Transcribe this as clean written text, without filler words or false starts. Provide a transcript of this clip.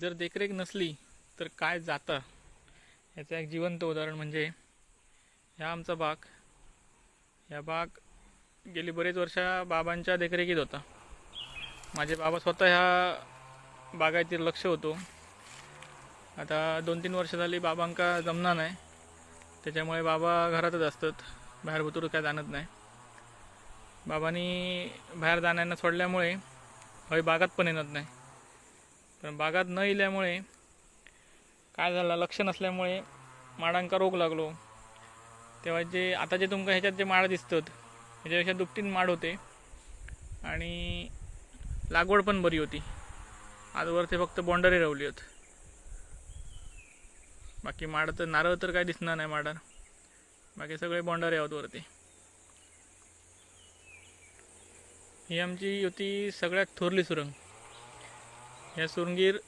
जर देखरेख नसली तर काय जाता याचं एक जिवंत उदाहरण म्हणजे ह्या आमचा बाग. ह्या बाग गेली बरेच वर्षा बाबांच्या देखरेखीत होता. माझे बाबा स्वतः ह्या बागायतीर लक्ष होतो. आता 2-3 वर्ष झाली बाबांका जमना नाही, त्याच्यामुळे बाबा घरातच असतात, बाहेर भुतूर काय जाणत नाही. बाबांनी बाहेर जाण्यांना सोडल्यामुळे हय बागात पण येणार नाही. पण बागात न इल्यामुळे काय झालं, लक्ष नसल्यामुळे माडांका रोग लागलो. तेव्हा जे आता जे तुमका ह्याच्यात जे माड दिसतात ह्याच्यापेक्षा दुपटीन माड होते आणि लागवड पण बरी होती. आजवर ते फक्त बाँडरी रवली होत, बाकी माड तर नारळ तर काय दिसणार नाही माडार, बाकी सगळे बाँडरी आहोत वरती. ही आमची होती सगळ्यात थोरली सुरंग. ह्या सुरंगीर